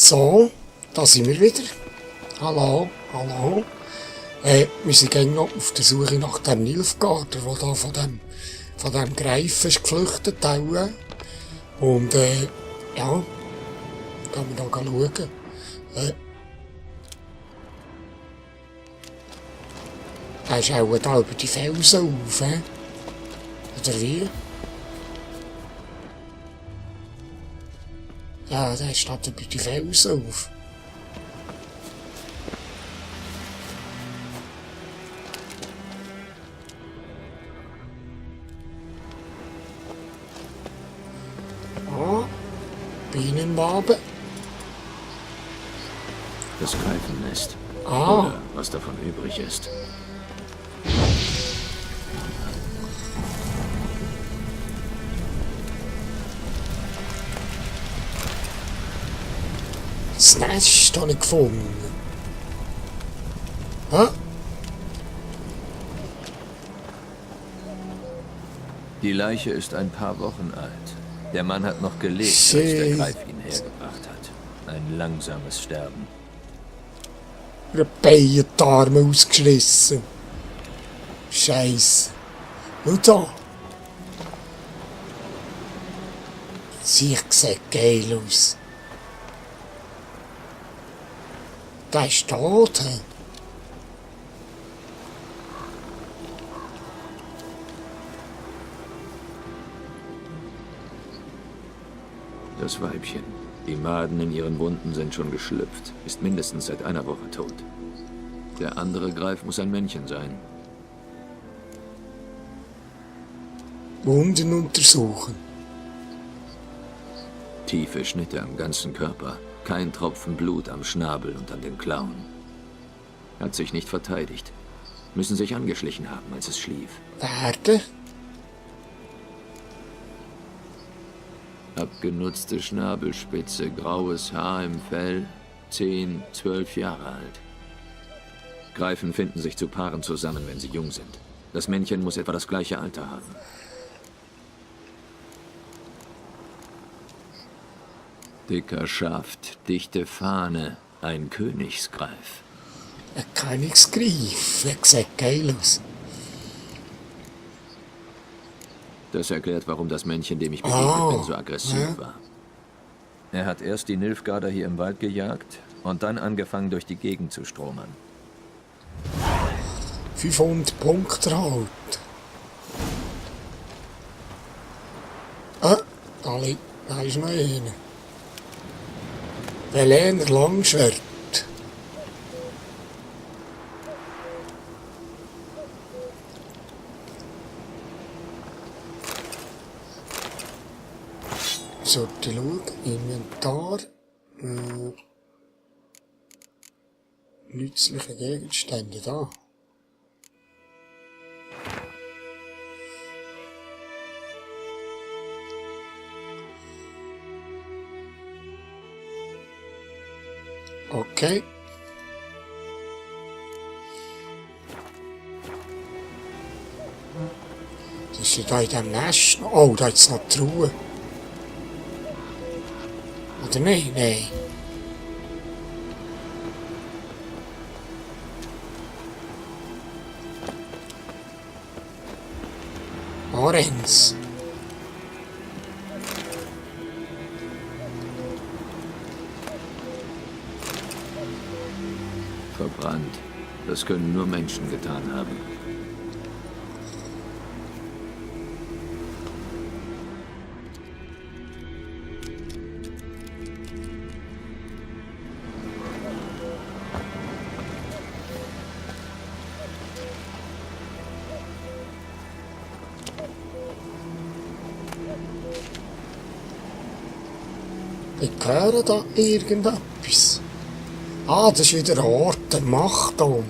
So, da sind wir wieder. Hallo, hallo. Wir sind gleich noch auf der Suche nach dem Nilfgaarder, der da von dem Greifen ist geflüchtet. Und ja, gehen wir da schauen. Er ist auch da über die Felsen auf, oder wie? Ja, der steht über die Felsen auf. Ah, Bienenwabe. Das Greifennest. Ah. Oder was davon übrig ist. Das Nest habe ich gefunden. Hä? Die Leiche ist ein paar Wochen alt. Der Mann hat noch gelebt, als der Greif ihn hergebracht hat. Ein langsames Sterben. Der Bein die Arme ausgeschlissen. Scheiße. Und da? Sie sieht geil aus. Der ist tot. Das Weibchen. Die Maden in ihren Wunden sind schon geschlüpft. Ist mindestens seit einer Woche tot. Der andere Greif muss ein Männchen sein. Wunden untersuchen. Tiefe Schnitte am ganzen Körper. Kein Tropfen Blut am Schnabel und an den Klauen. Hat sich nicht verteidigt. Müssen sich angeschlichen haben, als es schlief. Werde. Abgenutzte Schnabelspitze, graues Haar im Fell, 10, 12 Jahre alt. Greifen finden sich zu Paaren zusammen, wenn sie jung sind. Das Männchen muss etwa das gleiche Alter haben. Dicker Schaft, dichte Fahne, ein Königsgreif. Ein Königsgreif. Der sieht geil aus. Das erklärt, warum das Männchen, dem ich begegnet bin, so aggressiv war. Er hat erst die Nilfgaarder hier im Wald gejagt und dann angefangen, durch die Gegend zu stromern. 500 Punkte halt. Da ist noch einer. Velener Langschwert. So, die schauen. Inventar. Nützliche Gegenstände da. Okay. Das ist ja da in diesem Nest. Oh, da ist noch die Truhe. Oder nein? Nein. Orange. Verbrannt. Das können nur Menschen getan haben. Ich höre da irgendetwas. Ah, das ist wieder ein Ort der Machturm.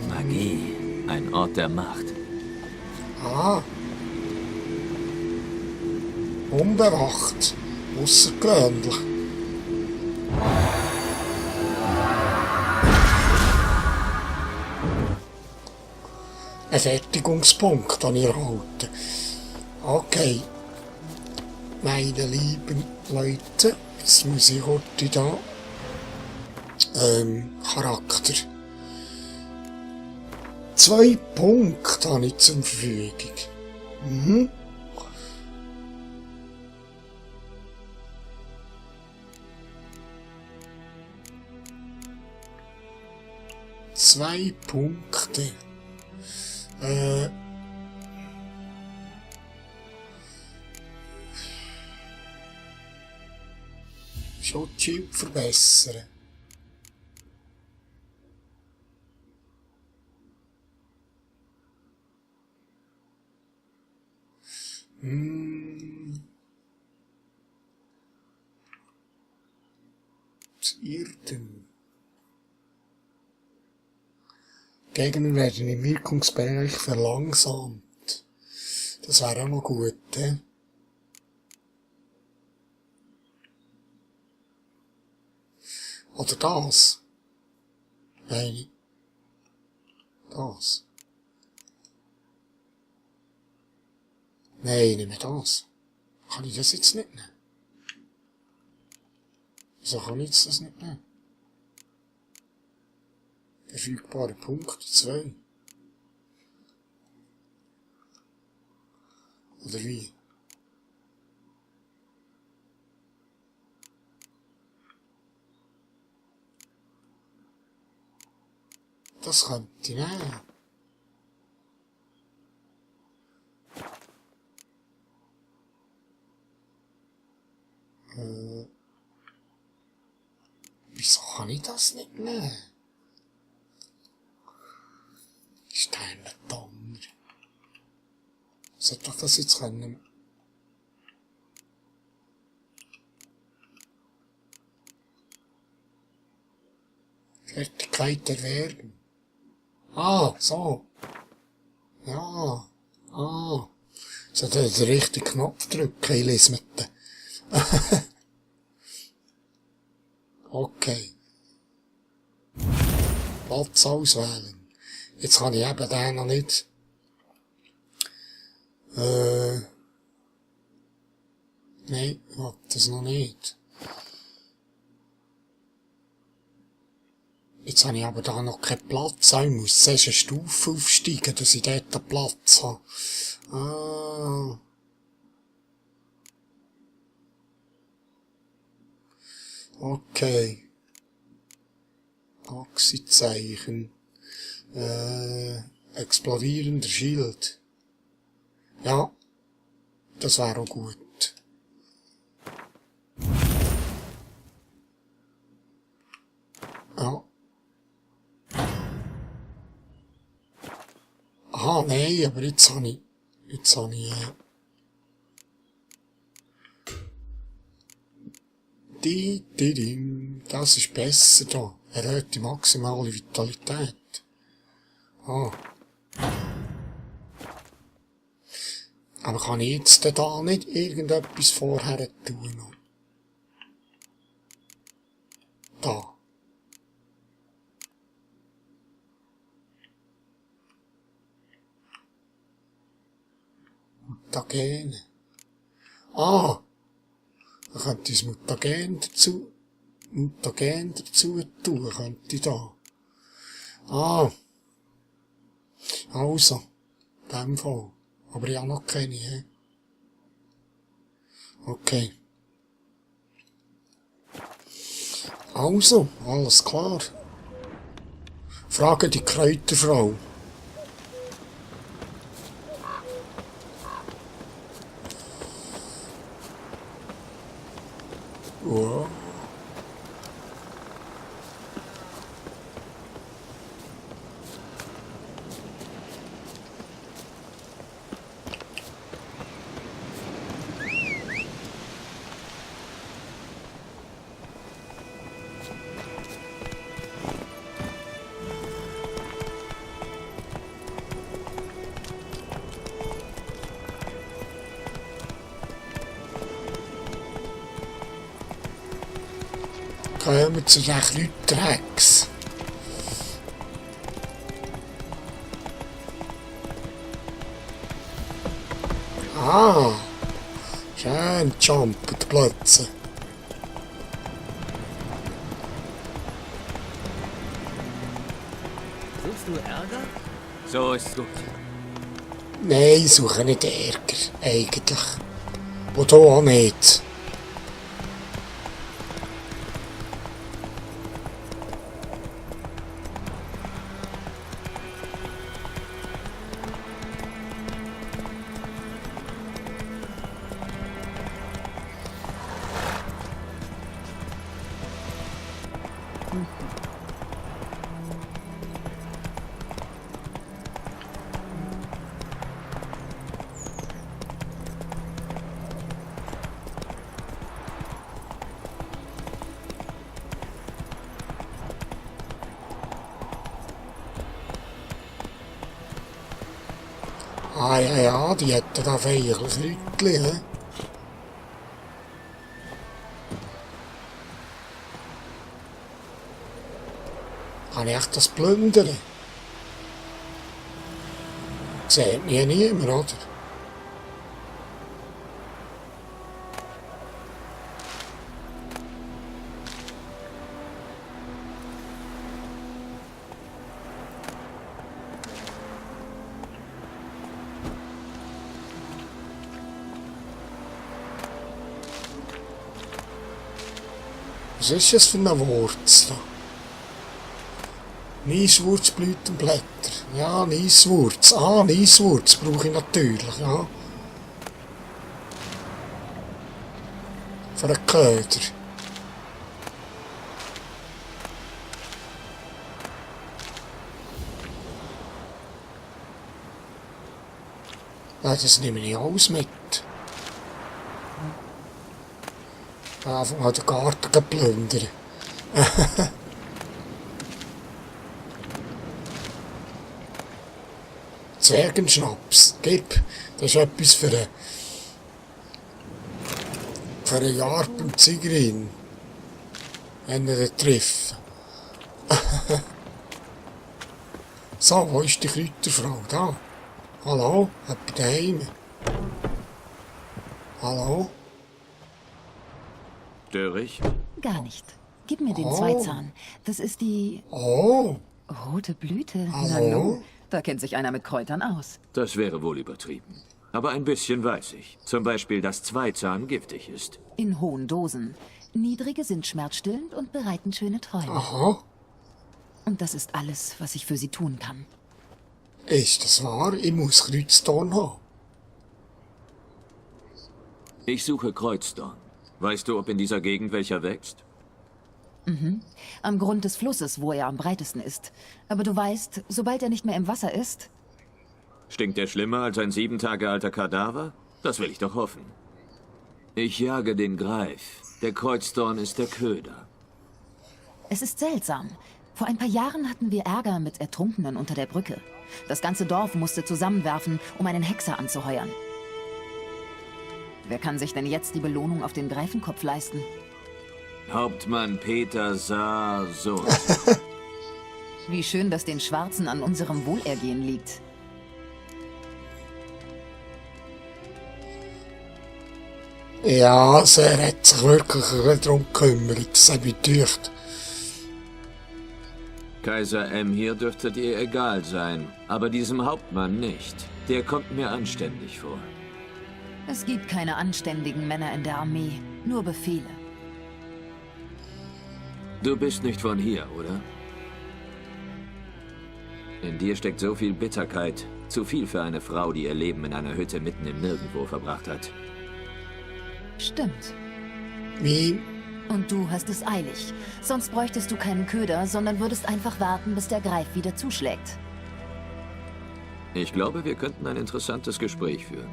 Magie. Ein Ort der Macht. Ah. Unbewacht. Aussergewöhnlich. ein Fertigungspunkt, den ich erhalte. Okay. Meine lieben Leute, jetzt muss ich heute da Charakter. 2 Punkte habe ich zur Verfügung. Mhm. Zwei Punkte. Schutzschild verbessern. Das Irden. Gegner werden im Wirkungsbereich verlangsamt. Das wäre auch noch gut, he? Oder das? Nein. Das. Nein, nicht mehr das. Kann ich das jetzt nicht nehmen? Wieso kann ich jetzt das nicht nehmen? Verfügbare Punkte 2. Oder wie? Das könnte ich nehmen. Wieso kann ich das nicht nehmen? Ist der nicht dumm? Sollte ich das jetzt können? Fertigkeit erwerben. Ah, so. Ja. Ah. So, da den richtigen Knopf drücken, ich lese mit den. Okay. Platz auswählen. Jetzt kann ich eben den noch nicht. Nein, ich will das noch nicht. Jetzt habe ich aber da noch keinen Platz. Ich muss zuerst eine Stufe aufsteigen, dass ich dort einen Platz habe. Ah. Okay. Achsezeichen. Explodierender Schild. Ja. Das wäre auch gut. Ja. Aha, nein, aber jetzt habe ich, das ist besser da. Erhöht die maximale Vitalität. Ah. Aber kann ich jetzt da nicht irgendetwas vorher tun? Da. Mutagen. Ah! Da könnte ich das Mutagen dazu tun, könnte ich da. Ah! Also, in dem Fall. Aber ich habe noch keine, he? Okay. Also, alles klar. Frage die Kräuterfrau. Ja. Kommen wir zu den Kräuterhex. Ah, schön jumpen die Plätze. Suchst du Ärger? So ist's gut. Nein, ich suche nicht Ärger, eigentlich. Und hier auch nicht. Ah ja, ja, die hätten da feierlich Rütli, hä? Kann ich echt das plündern? Sieht mich ja niemand, oder? Was ist das für eine Wurzel? Nieswurzblütenblätter. Ja, Nieswurz. Ah, Nieswurz brauche ich natürlich, ja. Für einen Köder. Ja, das nehme ich alles mit. Einfach mal den Garten plündern. Zwergenschnaps, gib. Das ist etwas für ein Jahr beim Zigrin. Wenn wir ihn treffen. So, wo ist die Kräuterfrau? Da. Hallo? Jemand daheim? Hallo? Störe ich? Gar nicht. Gib mir den Zweizahn. Das ist die Oh, rote Blüte. Hallo? Nanu, da kennt sich einer mit Kräutern aus. Das wäre wohl übertrieben. Aber ein bisschen weiß ich. Zum Beispiel, dass Zweizahn giftig ist. In hohen Dosen. Niedrige sind schmerzstillend und bereiten schöne Träume. aha. Und das ist alles, was ich für sie tun kann. Ist das wahr? Ich muss Kreuztorn haben. Ich suche Kreuzdorn. Weißt du, ob in dieser Gegend welcher wächst? Am Grund des Flusses, wo er am breitesten ist. Aber du weißt, sobald er nicht mehr im Wasser ist... Stinkt er schlimmer als ein 7 Tage alter Kadaver? Das will ich doch hoffen. Ich jage den Greif. Der Kreuzdorn ist der Köder. Es ist seltsam. Vor ein paar Jahren hatten wir Ärger mit Ertrunkenen unter der Brücke. Das ganze Dorf musste zusammenwerfen, um einen Hexer anzuheuern. Wer kann sich denn jetzt die Belohnung auf den Greifenkopf leisten? Hauptmann Peter Saarsohn. Wie schön, dass den Schwarzen an unserem Wohlergehen liegt. Ja, er hat sich wirklich darum gekümmert. Das hat mich gedacht. Kaiser M. hier dürfte dir egal sein, aber diesem Hauptmann nicht. Der kommt mir anständig vor. Es gibt keine anständigen Männer in der Armee, nur Befehle. Du bist nicht von hier, oder? In dir steckt so viel Bitterkeit. Zu viel für eine Frau, die ihr Leben in einer Hütte mitten im Nirgendwo verbracht hat. Stimmt. Wie? Und du hast es eilig. Sonst bräuchtest du keinen Köder, sondern würdest einfach warten, bis der Greif wieder zuschlägt. Ich glaube, wir könnten ein interessantes Gespräch führen.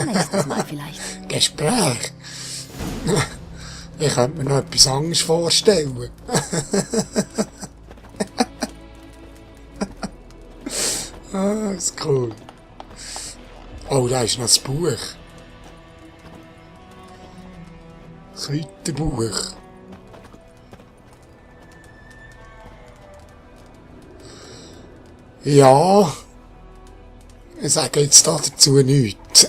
Nächstes Mal vielleicht. Gespräch? Ich könnte mir noch etwas anderes vorstellen. Ah, ist cool. Oh, da ist noch das Buch. Das Kräuterbuch. Ja. Ich sage jetzt dazu nichts.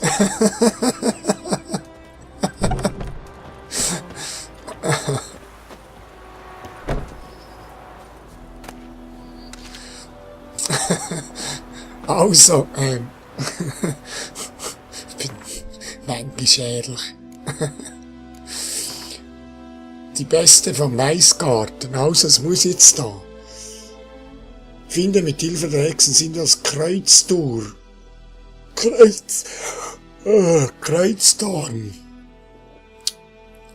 Also, ich bin manchmal ehrlich. Die Beste vom Maisgarten, also es muss jetzt da. Finde mit Hilfe der Hexen sind das Kreuztor. Kreuzdorn.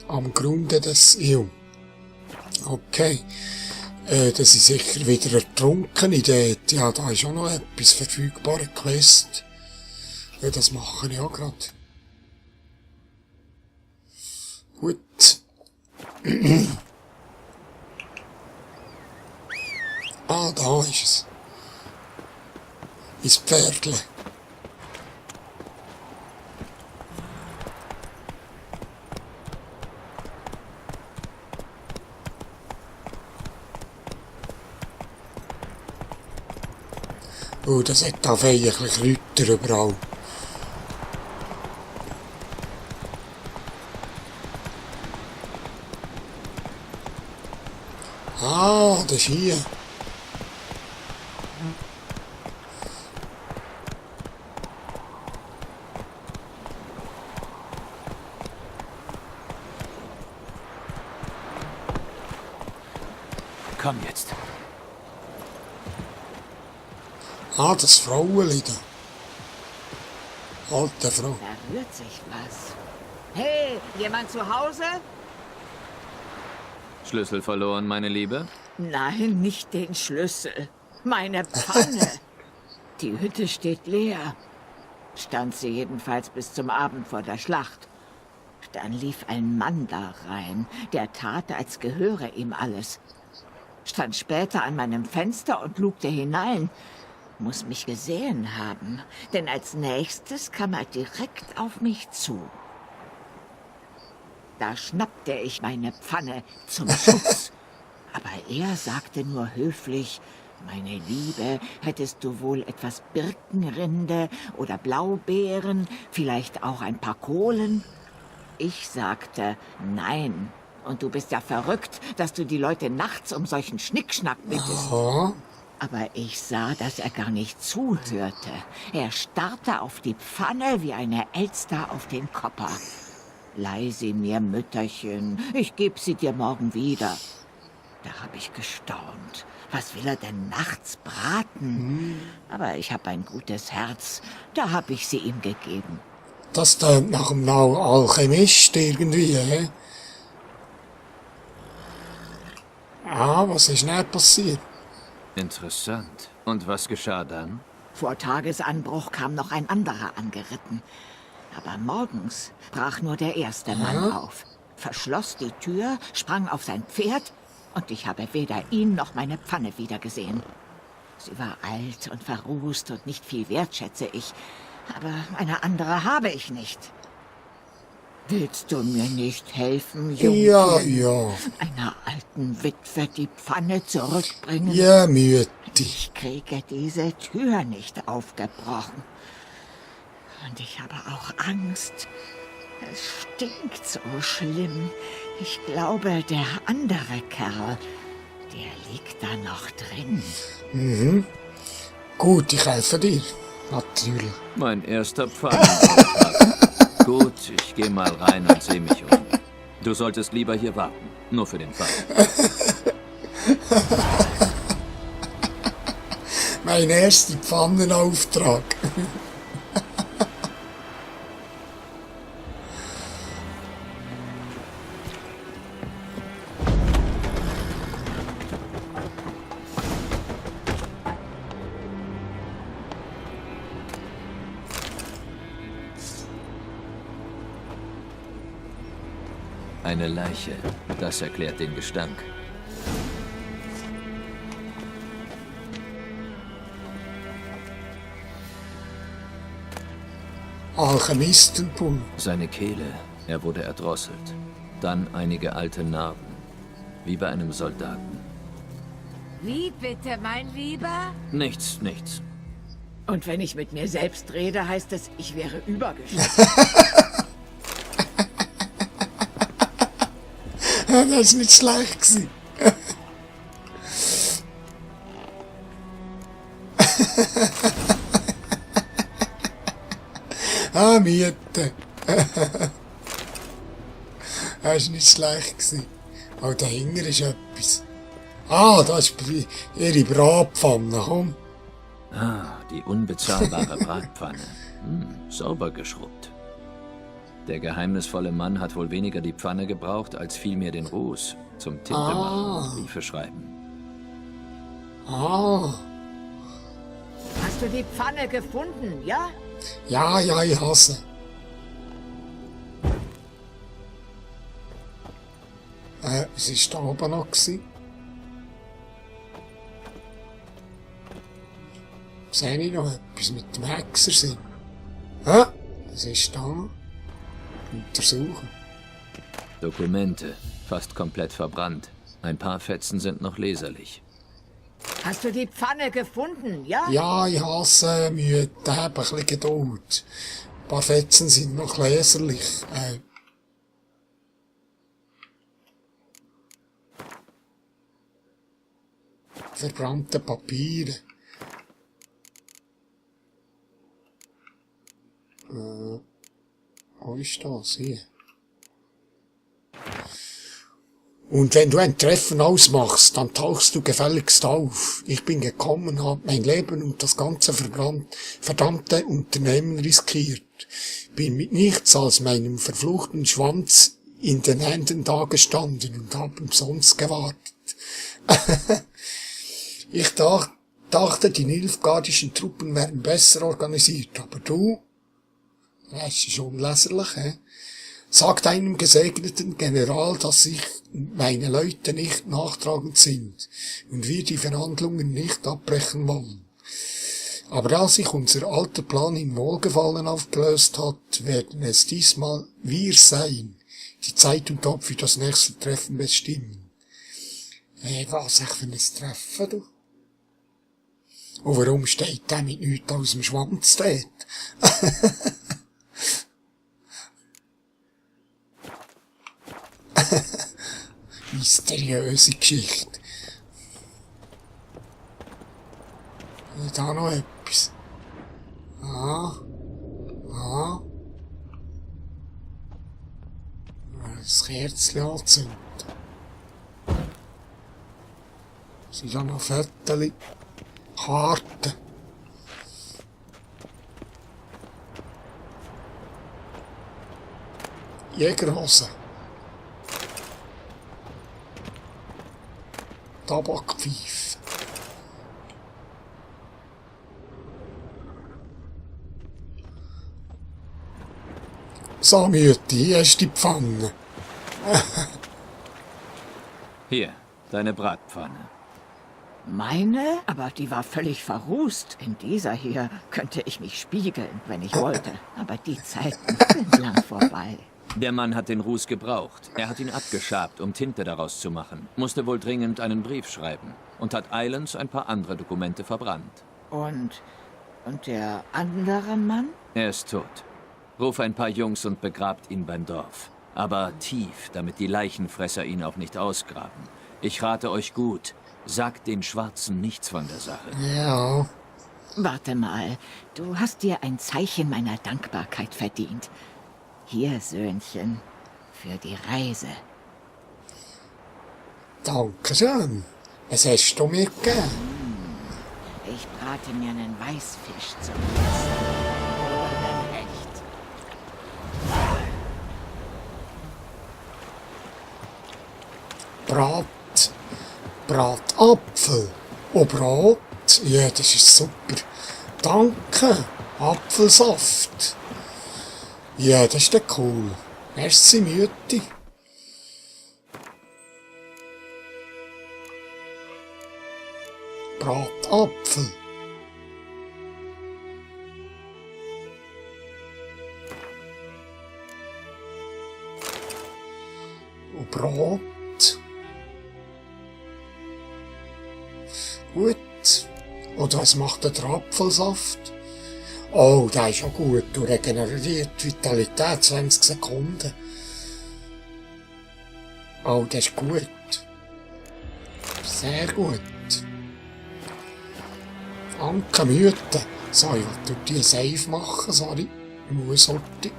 Am Grunde des, okay. Das ist sicher wieder ertrunken dort. Ja, da ist auch noch etwas verfügbar, eine Quest. Ja, das mache ich auch gerade. Gut. Ah, da ist es. Ist Pferdle. Oh, das hat da feierlich Rütter überall. Ah, das ist hier. Komm jetzt. Ah, das Frauenli da. Alte Frau. Da rührt sich was. Hey, jemand zu Hause? Schlüssel verloren, meine Liebe? Nein, nicht den Schlüssel. Meine Pfanne. Die Hütte steht leer. Stand sie jedenfalls bis zum Abend vor der Schlacht. Dann lief ein Mann da rein, der tat, als gehöre ihm alles. Stand später an meinem Fenster und lugte hinein. Muss mich gesehen haben, denn als nächstes kam er direkt auf mich zu. Da schnappte ich meine Pfanne zum Schutz. Aber er sagte nur höflich, meine Liebe, hättest du wohl etwas Birkenrinde oder Blaubeeren, vielleicht auch ein paar Kohlen? Ich sagte, nein. Und du bist ja verrückt, dass du die Leute nachts um solchen Schnickschnack bittest. Aha. Aber ich sah, dass er gar nicht zuhörte. Er starrte auf die Pfanne wie eine Elster auf den Kopper. Leih sie mir, Mütterchen, ich geb sie dir morgen wieder. Da hab ich gestaunt. Was will er denn nachts braten? Aber ich hab ein gutes Herz, da hab ich sie ihm gegeben. Das tönt nach einem Alchemist irgendwie, hä? Ah, was ist denn passiert? Interessant. Und was geschah dann? Vor Tagesanbruch kam noch ein anderer angeritten. Aber morgens brach nur der erste Mann auf, verschloss die Tür, sprang auf sein Pferd und ich habe weder ihn noch meine Pfanne wiedergesehen. Sie war alt und verrußt und nicht viel wert, schätze ich. Aber eine andere habe ich nicht. Willst du mir nicht helfen, Jungchen? Ja. Einer alten Witwe die Pfanne zurückbringen? Ja, Mütti. Ich kriege diese Tür nicht aufgebrochen. Und ich habe auch Angst. Es stinkt so schlimm. Ich glaube, der andere Kerl, der liegt da noch drin. Gut, ich helfe dir. Natürlich. Mein erster Pfannenauftakt. Gut, ich gehe mal rein und sehe mich um. Du solltest lieber hier warten. Nur für den Fall. Mein erster Pfannenauftrag. Eine Leiche. Das erklärt den Gestank. Alchemistenpunkt. Seine Kehle. Er wurde erdrosselt. Dann einige alte Narben. Wie bei einem Soldaten. Wie bitte, mein Lieber? Nichts. Und wenn ich mit mir selbst rede, heißt es, ich wäre übergeschnitten. Das ist nicht schlecht gewesen. Miete. Das ist nicht schlecht gewesen. Aber dahinter ist etwas. Das ist ihre Bratpfanne, komm. Ah, die unbezahlbare Bratpfanne. Sauber geschrubbt. Der geheimnisvolle Mann hat wohl weniger die Pfanne gebraucht, als vielmehr den Ruß zum Tinte machen und Briefe schreiben. Ah. Hast du die Pfanne gefunden, ja? Ja, ich hasse. Was war da oben noch gewesen? Sehe ich noch etwas mit dem Hexer sind? Was ist da? Untersuchen. Dokumente, fast komplett verbrannt. Ein paar Fetzen sind noch leserlich. Hast du die Pfanne gefunden, ja? Ja, ich hasse Mühe, hab ein bisschen Geduld. Ein paar Fetzen sind noch leserlich. Verbrannte Papiere. Wo ist das hier? Und wenn du ein Treffen ausmachst, dann tauchst du gefälligst auf. Ich bin gekommen, hab mein Leben und das ganze verdammte Unternehmen riskiert. Bin mit nichts als meinem verfluchten Schwanz in den Händen dagestanden und hab umsonst gewartet. Ich dachte, die nilfgaardischen Truppen wären besser organisiert, aber du? Das ist schon unleserlich, hä? Sag deinem gesegneten General, dass ich und meine Leute nicht nachtragend sind und wir die Verhandlungen nicht abbrechen wollen. Aber als sich unser alter Plan in Wohlgefallen aufgelöst hat, werden es diesmal wir sein, die Zeit und Ort für das nächste Treffen bestimmen. Was echt für ein Treffen, du? Und warum steht der mit nichts aus dem Schwanz dort? Mysteriöse Geschichte. Und da noch etwas. Das Kerzchen anzünden. Sind da noch Fotos, Karten. Jägerhose. Tabakpfeife. So, Mütti, hier ist die Pfanne. Hier, deine Bratpfanne. Meine? Aber die war völlig verrußt. In dieser hier könnte ich mich spiegeln, wenn ich wollte. Aber die Zeiten sind lang vorbei. Der Mann hat den Ruß gebraucht. Er hat ihn abgeschabt, um Tinte daraus zu machen. Musste wohl dringend einen Brief schreiben. Und hat eilends ein paar andere Dokumente verbrannt. Und der andere Mann? Er ist tot. Ruf ein paar Jungs und begrabt ihn beim Dorf. Aber tief, damit die Leichenfresser ihn auch nicht ausgraben. Ich rate euch gut, sagt den Schwarzen nichts von der Sache. Ja. Warte mal, du hast dir ein Zeichen meiner Dankbarkeit verdient. Hier, Söhnchen, für die Reise. Danke schön. Was hast du mir gegeben? Ich brate mir einen Weißfisch zum Essen. Oder einen Hecht. Bratapfel. Oh, Brat. Ja, das ist super. Danke. Apfelsaft. Ja, das ist ja cool. Merci, Mütti. Bratapfel. Und Brot. Gut. Und was macht der Apfelsaft? Oh, der ist ja gut. Du regeneriert Vitalität 20 Sekunden. Oh, das ist gut. Sehr gut. Ankenmüte. So, ich will die Save machen, sorry. Ich muss heute.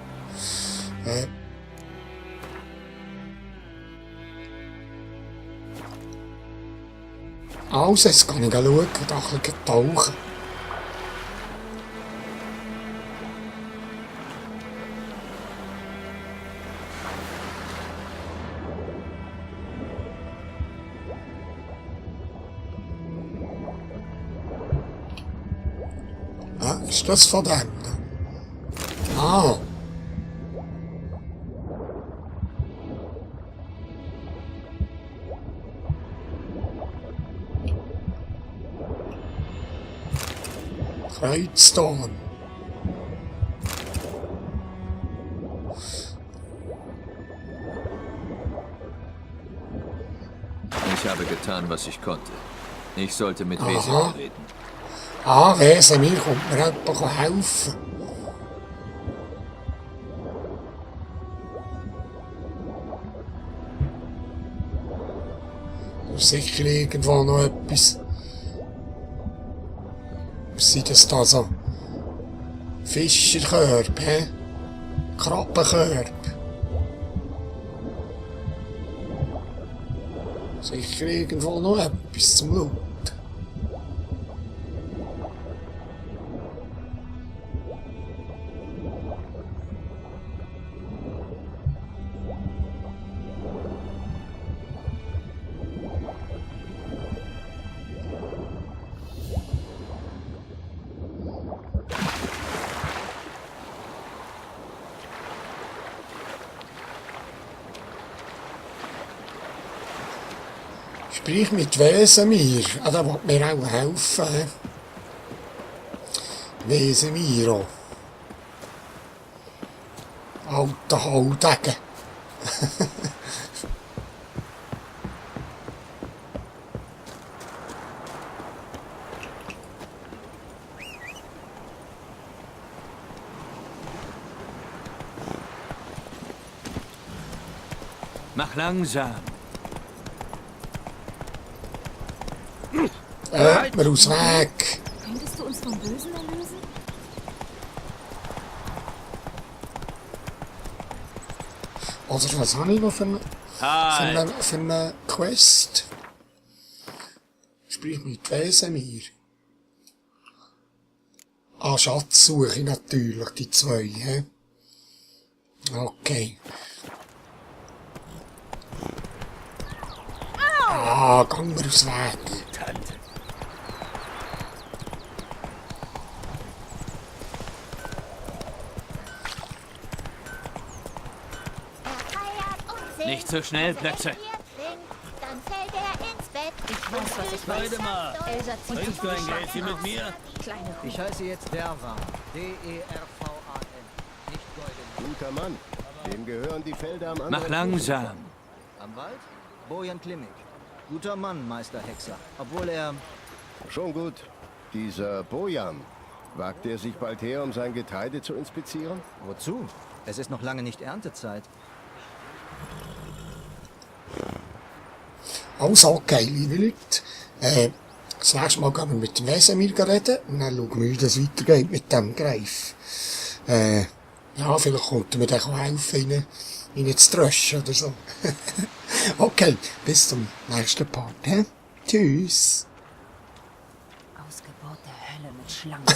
Also, jetzt kann ich schauen, da ein bisschen tauchen. Ah, ist das von dem? Ah. Kreuztorn. Ich habe getan, was ich konnte. Ich sollte mit Wesemir reden. Ah, Wesemir kommt mir jemand helfen. Da ist sicher irgendwo noch etwas. Was sind das da so? Fischerkörbe, hä? Krabbenkörbe. Sicher irgendwo noch etwas zum Schauen. Sprich mit Wesemir. Ah, der will mir auch helfen. Wesemiro. Alter Haudegen. Mach langsam. Mir aus Weg. Könntest du uns vom Bösen erlösen? Oder was habe ich noch für eine Quest? Sprich mit Wesemir. Ah, Schatzsuche natürlich, die zwei, hä? Okay. Ah, gang mir aus Weg. Nicht so schnell, Plätze. Dann fällt er ins Bett. Ich weiß, was ich Warte mal. Elsa zieht Bringst du ein Geld hier mit mir? Kleine Kuh. Ich heiße jetzt Dervan. D-E-R-V-A-N. Nicht Golden. Guter Mann. Dem gehören die Felder am anderen. Mach langsam. Am Wald? Bojan Klimek. Guter Mann, Meister Hexer. Obwohl er... Schon gut. Dieser Bojan. Wagt er sich bald her, um sein Getreide zu inspizieren? Wozu? Es ist noch lange nicht Erntezeit. Also, okay, liebe Leute. Das nächste Mal gehen wir mit dem Wesemir reden und dann schauen wir, wie das weitergeht mit dem Greif. Ja, vielleicht kommt er mir dann auch helfen, ihn zu tröschen oder so. Okay, bis zum nächsten Part. He? Tschüss. Ausgeburt der Hölle mit Schlangen.